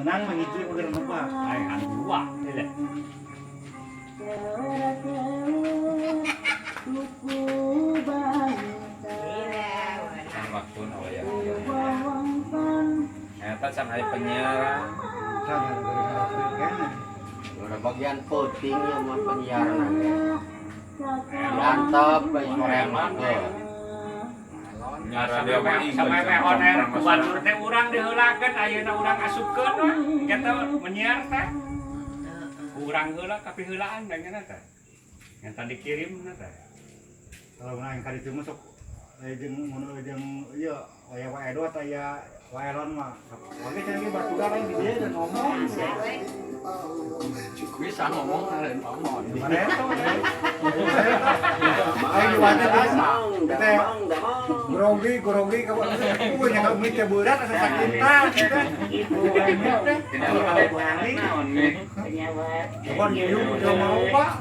Menang mah hiji mah keur nebak. Ay, anu dua teh. Kan waktu ya. Eta can aya penyiaran. Can gara-gara. Udah bagian puting ya mah penyiaran teh. Diantep bae sore mah teh. Nyaran dia mah Sampai meh honer ku batur teh urang diheulakeun, ayeuna urang asupkeun wah. Kita menyiar teh. Ku urang heula kapiheulaan da nya teh. Yang tadi kirim teh. Kalau menang kali itu masuk jeung mun jeung ieu aya wa Edot, aya wa Elon mah. Oke, cenah ge baturan lain di dieu dan ngomong. Bisa ngomong lain ngomong. Mareto. Ayo di mana teh? Grogi, grogi kamu ku nya kamu teh berat asa sakinta gitu. Teh. Naon nih? Bukan nyium udah mau, Pak.